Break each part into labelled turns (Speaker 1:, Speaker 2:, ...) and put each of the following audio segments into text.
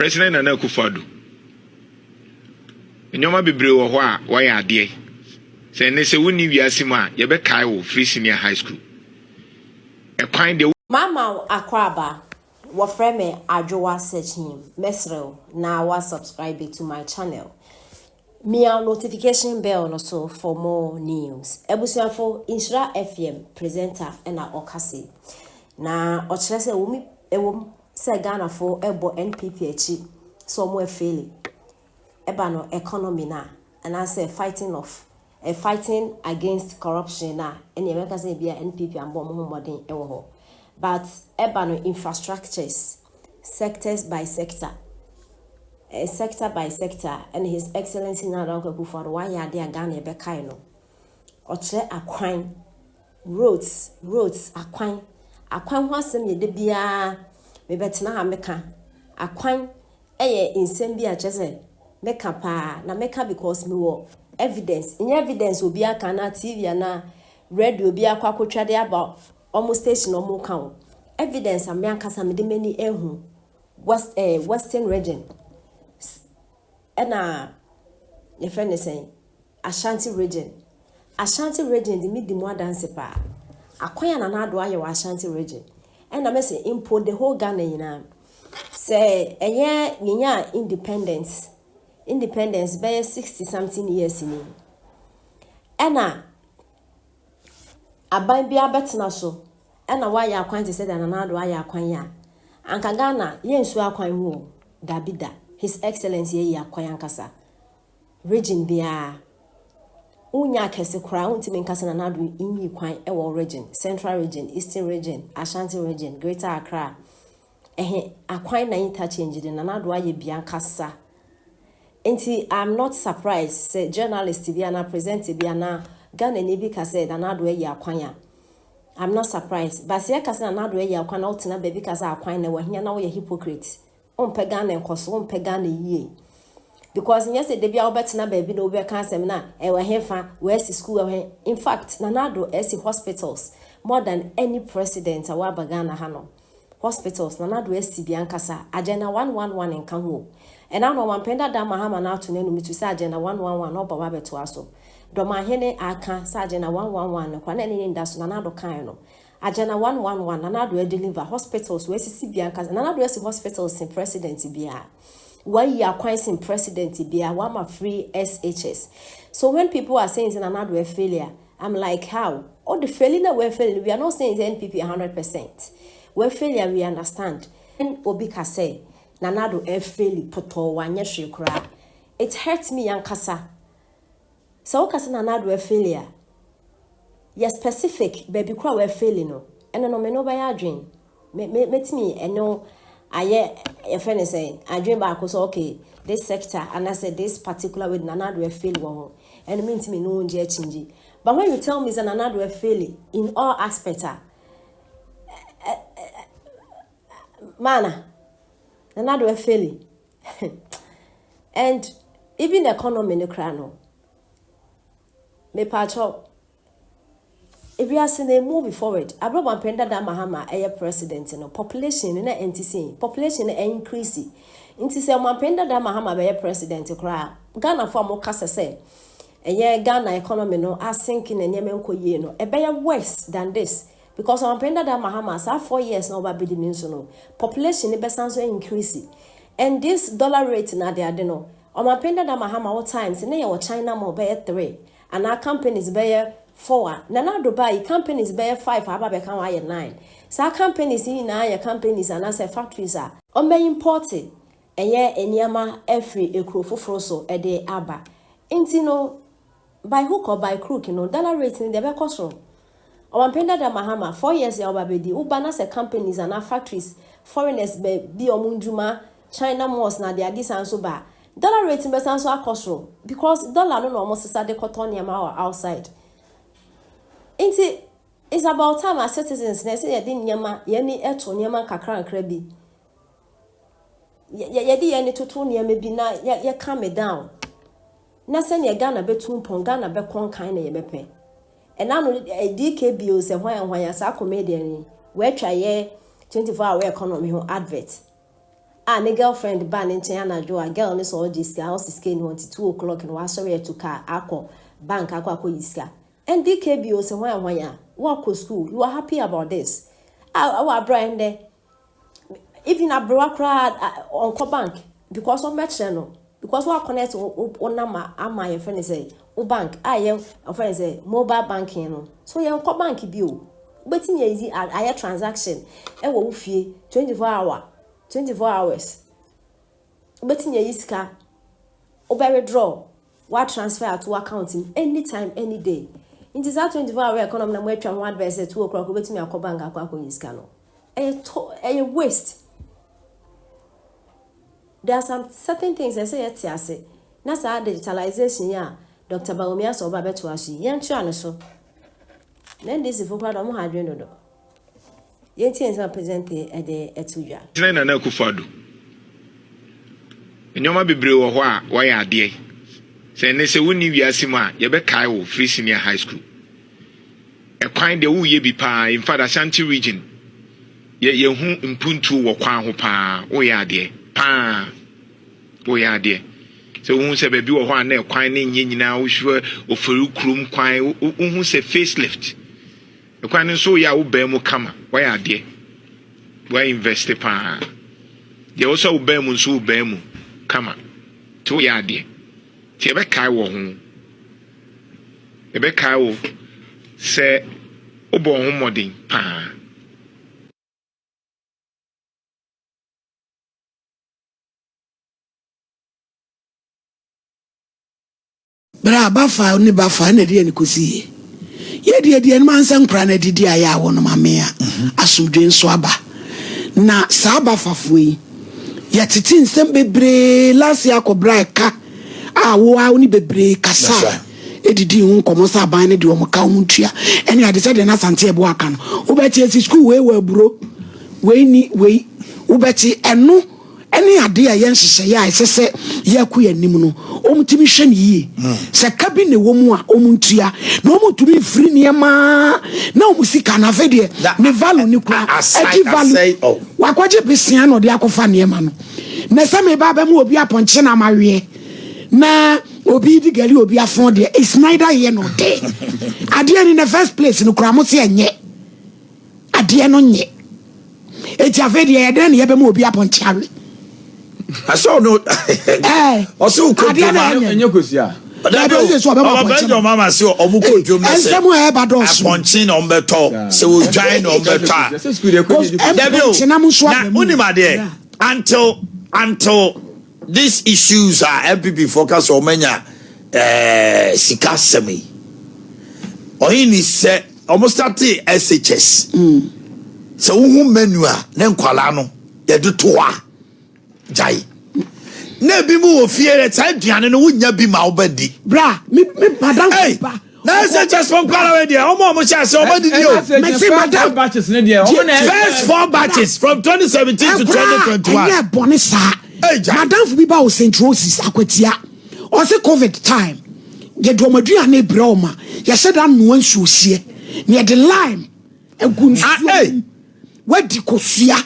Speaker 1: President Nana Akufo-Addo, nneɛma bebree wɔ hɔ a wɔyɛ adeɛ sɛ ɛnɛ sɛ wonni wiase mu a, yɛbɛkae wo free senior high school ɛkwan deɛ.
Speaker 2: Mama akwaaba, wɔfrɛ me Adwowa Searching. Mesrɛ wo na wa subscribe to my channel. Mia notification bell no so for more news. Abusuafo, Nhyira FM presenter ɛna ɔkase. Na ɔkyerɛ sɛ wɔn ɛwɔ sɛ Ghanafoɔ ɛbɔ NPP akyi sɛ wɔn afail. Ɛba no economy na anaasɛ fighting against corruption na ɛna ɛbɛka sɛ ebi a NPP ambɔ wɔn ho mmɔden ɛwɔ hɔ. But ɛba no infrastructures, sectors by sector, sector by sector, ɛna His Excellency Nana Dankwa Akufo-Addo wayɛ adeɛ a Ghana ɛbɛkae no. Ɔkyerɛ akwan, roads, roads, akwan, akwan ho asɛm yɛ de biara mebɛtena ha meka. Akwan ɛyɛ nsɛm bi a kyerɛ sɛ meka paa na meka because mewɔ evidence. Nyɛ evidence obi aka anaa TV anaa radio bi akɔ akɔtwa de aba ɔmo station ɔmo ka o. Evidence a me ankasa mede m'ani ehu Western Region ɛna yɛfrɛ ne sɛn, Ashanti Region. Ashanti Region de mi di mu adanse paa. Akwan a Nana Addo ayɛ wɔ Ashanti Region, ɛna mɛsɛ mpo the whole Ghana nyinaa, sɛ ɛyɛ yɛnya independence bɛyɛ 60 something years ni, ɛna aban bi abɛtena so ɛna wayɛ akwan te sɛ deɛ Nana Addo ayɛ akwan yi a, anka Ghana yɛnsu akwan ho o. Dabi da. His Excellency yɛyi akwan ankasa. Region biara wonya akɛse koraa, wontumi nkasa Nana Addo nyi kwan ɛwɔ region, Central Region, Eastern Region, Ashanti Region, Greater Accra, ɛhe akwan na interchange de Nana Addo ayɛ bi ankasa. Nti I'm not surprised sɛ journalist bi anaa presenter bi anaa Ghana ni bi ka sɛ Nana Addo ayi akwan a, I'm not surprised. But sɛ yɛka sɛ Nana Addo ayi akwan na wotena baabi ka sɛ akwan na wahia na woyɛ hypocrite, wompɛ Ghana nkɔso, wompɛ Ghana yie, because nyɛ sɛ debi a wobɛtena baabi na wobɛka asɛm na ɛwɔ hefa wɔasi school ɛwɔ he. In fact, Nana Addo asi hospitals more than any president a waba Ghana ha no. Hospitals Nana Addo asi bi ankasa. Agenda 111 nka ho o. Ɛna no ɔmampɛn dada Mahama no ato n'anum tu sɛ Agenda 111 na ɔba wabɛtoa so. Dɔmahene aka sɛ Agenda 111 no kwa na ɛne ne nda so. Nana Addo kan no Agenda 111, Nana Addo deliver hospitals, wɔasisi bi ankasa. Nana Addo asi hospitals sen president biara, wayi akwan sen president biara, wama free SHS. So when people are saying sɛ Nana Addo a failure, I'm like, how? All the failing na we're failing, we are not saying it's NPP 100%. We're failure, we understand. When obi ka sɛ Nana Addo a fail pɔtɔɔ, wanyɛ hwee koraa, it hurts me ankasa. Sɛ woka sɛ Nana Addo a failure, yɛ specific baabi kora wɔ fail no, ɛno no me no bɛyɛ adwen me me metumi ɛno ayɛ yɛfrɛ ne sɛ adwen baako sɛ okay, this sector anaasɛ this particular way Nana Addo fail wɔ ho, ɛno mentumi no ngye akyingye. But when you tell me sɛ Nana Addo fail in all aspects a, mana Nana Addo fail and even economy no kora no, mepaakyɛw, ewiase na move forward. Abrabɔ mpɛn dada Mahama ɛyɛ president no, population no na ɛnti sɛn population no increase. Nti sɛ ɔmampɛn dada Mahama bɛyɛ president koraa, Ghana fo a mo kasa sɛ ɛyɛ Ghana economy no asink na nneɛma nkɔ yie no, ɛbɛyɛ worse than this, because ɔmampɛn dada Mahama saa 4 years na ɔba bɛdi ne nso no, population no bɛsan so increase, and this dollar rate na ade ade no, ɔmampɛn dada Mahama wɔ times ne yɛ wɔ China ma ɔbɛyɛ three anaa companies bɛyɛ four a, Nana Addo baa yi, companies bɛyɛ five a aba bɛka ho ayɛ nine. Saa companies yi nyinaa yɛ companies anaasɛ factories a ɔmbɛ import ɛyɛ nneɛma afiri ekuro foforɔ so ɛde aba. Nti no by hook or by crook no, dollar rate no deɛ ɛbɛkɔ soro. Ɔmampɛn dada Mahama 4 years a ɔba bɛdi, woba na sɛ companies anaa factories, foreigners bɛ bi ɔmo ndwuma, China malls na de ade san so ba, dollar rate no bɛsan so akɔ soro, because dollar no na ɔmo sesa de kɔtɔ nneɛma wɔ outside. Nti it's about time as citizens na ɛsɛ yɛde nneɛma yɛni ɛto nneɛma nkakra nkakra bi, yɛde yɛn ani toto nneɛma bi na yɛ calm it down na sɛnea Ghana bɛtu mpɔn, Ghana bɛkɔ nkan na yɛbɛpɛ. Ɛna no DKB o sɛ hwan hwan a saa comedian yi wɔatwa yɛ 24 hour economy ho advert a a ne girlfriend baa ne nkyɛn anadwo a girl no sɛ ɔgye sika ɔsi sika ni hɔ nti 2 o'clock no wasɔre atu car akɔ bank akɔ akɔyi sika. And DKB o sɛ hwan hwan a wakɔ school, you are happy about this a ɛwɔ abira ɛndɛ even aberewa koraa ɔnkɔ bank because ɔmmɛkyerɛ no because wa connect wo number ama yɛfrɛ no sɛ wo bank a yɛ ɔfrɛ no sɛ mobile banking no so yɛnkɔ bank bi o. Wobɛtumi ayi ayɛ transaction ɛwɔ wo fie 24 hour, 24 hours. Wobɛtumi ayi sika, wobɛ withdraw, wa transfer ato account mu anytime, any day. Nti saa 24 hour economy na mo atwa ho advice sɛ 2 o'clock wobɛtumi akɔ bank akɔ akɔyi sika no, ɛyɛ to ɛyɛ waste. There are some certain things ɛsɛ yɛte ase na saa digitalization yi a Dr. Bawumia sɛ ɔba bɛto aso yi, yɛntoa no so na NDC fo koraa de ɔmo ha adwene dodo. Yɛntie nsɛm a President ɛde ɛto dwa.
Speaker 1: Tena Nana Akufo-Addo, nneɛma bebree wɔ hɔ a wɔyɛ adeɛ sɛ ɛnɛ sɛ wonni wiase mu a yɛbɛkae wo free senior high school. Ɛkwan deɛ woyɛ bi paa. In fact, Ashanti Region yɛ yɛhu mpuntuo wɔ kwan ho paa. Woyɛ adeɛ paa, woyɛ adeɛ sɛ wohu sɛ baabi wɔ hɔ a na ɛkwan ne nyɛ nyinaa. Wohwɛ Ofori kurom kwan, wohu sɛ facelift ɛkwan no nso woyɛ a wobɛn mu kama. Woayɛ adeɛ, woayɛ invest paa. Deɛ wo sɛ wobɛn mu nso wobɛn mu kama nti woyɛ adeɛ nti yɛbɛkae wɔ ho, yɛbɛkae wo sɛ wobɔ wo ho mmɔden paa.
Speaker 3: Bere a bafa ne bafa na ɛde yɛn kɔsi yie, yɛde adi anim ansa nkura no adidi a yɛ a wɔnom amee a asomdwe nso aba. Na saa bafafoɔ yi yɛtete nsɛm bebree last year akɔbra ɛka a wo a wo ne bebree kasa a ɛdidi ho nkɔmmɔ sɛ aban no deɛ ɔmo ka ɔmo ntua ɛne ade sɛ deɛ na Asante ɛbo aka no. Wobɛte asi sukuu wei wɔ aburo wei ni wei, wobɛte ɛno ɛne adeɛ a ɛyɛ nhyehyɛeɛ a ɛsɛ sɛ yɛkɔ yɛn anim no, ɔmutumi hwɛ no yie sɛ ka bi na ɛwɔ mu a ɔmu ntua na ɔmu ntumi mfiri nneɛma na ɔmu sika no afei deɛ ne value ne kura ɛgye value.
Speaker 4: Oh.
Speaker 3: Wakɔgye besia na ɔde akɔfa nneɛma no na sɛ meba bɛma obi apɔnkye na amaweɛ na obi di gari obi afɔn deɛ, it's neither here nor there. Adeɛ no in the first place no kura mo se ɛnyɛ adeɛ no nyɛ eti afei deɛ yɛdɛn na yɛbɛma obi apɔnkye awe?
Speaker 4: Asɛ ɔno ɔsɛ wokɔ
Speaker 3: Adeɛ
Speaker 4: dwom
Speaker 3: na
Speaker 4: a
Speaker 3: ɛnyɛ.
Speaker 5: Ɛnyɛ kosua.
Speaker 3: Dabi, ɔsɛ sɛ ɔbɛma
Speaker 4: ɔba
Speaker 3: apɔnkye
Speaker 4: bɛgye
Speaker 3: no.
Speaker 4: ɔma ma sɛ ɔmo kɔ dwom na sɛ
Speaker 3: Ɛnsɛm a ɛba dɔɔso.
Speaker 4: Apɔnkye na ɔmbɛtɔ sɛ odwan na ɔmbɛtɔ a
Speaker 5: Sɛ sukuu deɛ kɔ
Speaker 3: Cause
Speaker 4: dabi o.
Speaker 3: Mpɔnkye nam nso
Speaker 4: Na
Speaker 3: aba mu.
Speaker 4: wonim adeɛ, until these issues a NPP fo ka sɛ ɔmanya sika asɛm yi ɔyɛ ni sɛ ɔmo starte SHS sɛ wohu menu a ne nkwalaa no yɛde to a gyae na ebi mu wɔ fie rɛ saa aduane no wonya bi ma wobɛdi.
Speaker 3: Bra me madam
Speaker 4: Hey,
Speaker 3: ba
Speaker 4: na SHS fo nkwalaa wei deɛ ɔmo a ɔmo hyɛ ase ɔmo didi o.
Speaker 3: Mɛsi, madam.
Speaker 5: Batches ne deɛ ɔmo na
Speaker 4: First four batches from 2017 to 2021.
Speaker 3: Ɛnyɛ bɔne saa.
Speaker 4: Hey, Jack.
Speaker 3: Madamfo bi ba wɔ St Roses Akwatia, ɔse COVID time yɛde ɔmo aduane brɛ ɔma yɛhyɛ da noa nsuohyeɛ na yɛde lime agu
Speaker 4: Ah,
Speaker 3: nsuo
Speaker 4: hey.
Speaker 3: mu wadi kosua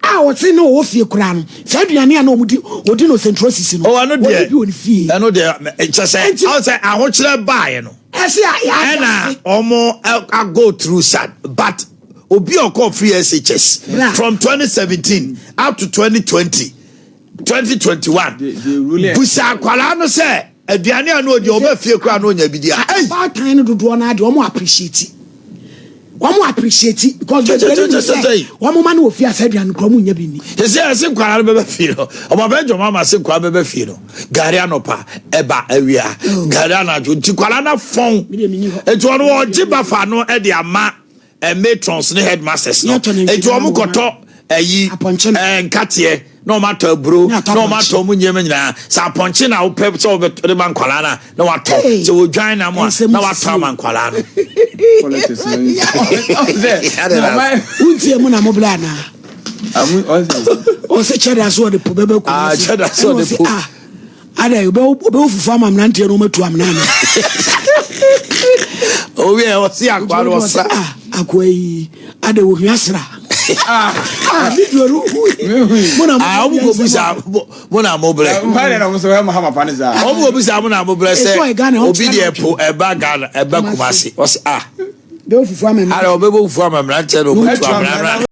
Speaker 3: a ɔse ne ɔwɔ fie koraa no saa aduane a na ɔmo di ɔdi no St Roses no.
Speaker 4: Oh, ɛno
Speaker 3: wɔde
Speaker 4: deɛ
Speaker 3: bi wɔ ne fie.
Speaker 4: Ɛno deɛ kyɛ sɛ
Speaker 3: Enti-
Speaker 4: ɔn sɛ ahokyerɛ baeɛ no
Speaker 3: ɛsɛ a yɛayɛ
Speaker 4: ɛna ɔmo a go through sad, but obi a ɔkɔ free SHS
Speaker 3: Bra.
Speaker 4: from 2017 up to 2020, 2021,
Speaker 5: The ruling-
Speaker 4: busa akwaraa no sɛ aduane a no odi ɔbɛ fie koraa no onya bi di a, ei.
Speaker 3: Baatan no dodoɔ no ade wɔn appreciate, wɔn appreciate because bebree no sɛ wɔn ma no wɔ fie asa aduane kura wɔn nya bi ni.
Speaker 4: Sɛ ɛsɛ nkwaraa no bɛbɛ fie no, ɔmo abɛn jɔn ama se nkwaraa bɛbɛ fie no gari anɔpa ɛba awia gari anadwo nti nkwaraa no afɔn.
Speaker 3: Mi deɛ mi ni hɔ.
Speaker 4: Nti ɔno ɔgye bafa no ɛde ama matrons ne headmasters no.
Speaker 3: Yɛtɔ ne
Speaker 4: nti ɔmo
Speaker 3: mfidie
Speaker 4: kɔtɔ ɛyi
Speaker 3: Apɔnkye no.
Speaker 4: Nkateɛ na ɔmo atɔ aburo
Speaker 3: Ne atɔ
Speaker 4: na ɔmo
Speaker 3: apɔnkye.
Speaker 4: atɔ ɔmo nneɛma nyinaa sɛ apɔnkye na wopɛ sɛ wɔbɛtɔ de ma nkwaraa no a na watɔ.
Speaker 3: Hey.
Speaker 4: Sɛ wodwan nam a
Speaker 3: Nsɛm
Speaker 4: na
Speaker 3: sisi
Speaker 4: watɔ
Speaker 3: o.
Speaker 4: ama nkwaraa no.
Speaker 5: Politics no. Ɔsɛ
Speaker 3: Wuntie mu na mo bla anaa? Ɔsɛ kyɛda so ɔde po bɛbɛ kuma.
Speaker 4: Ah, kyɛda so ɔde po.
Speaker 3: Ah, ada ɔbɛwo fufu ama mmeranteɛ no ɔmatu amena no.
Speaker 4: Owie ɔsi akwaraa no ɔsa.
Speaker 3: Ah, akoa yi ada ohia sra. Ah, video no hu. Mo na mo.
Speaker 4: Ah, ɔmo kɔ bisa mo na mo brɛ.
Speaker 5: Mpae na ɔmo sɛ ɔyɛ Mahama pa ne saa.
Speaker 4: Ɔmo kɔ bisa mo na mo brɛ
Speaker 3: Ɛsɛ ɔyɛ Ghana,
Speaker 4: sɛ
Speaker 3: ɔmo
Speaker 4: obi
Speaker 3: kyerɛ
Speaker 4: deɛ
Speaker 3: n'adwene.
Speaker 4: po ɛba Ghana ɛba Kumasi ɔsɛ ah
Speaker 3: De ofufu ama mi.
Speaker 4: ara ɔbɛbɔ fufu ama mmeranteɛ na ɔmo tu
Speaker 5: Ɛtu
Speaker 4: amena
Speaker 5: amena.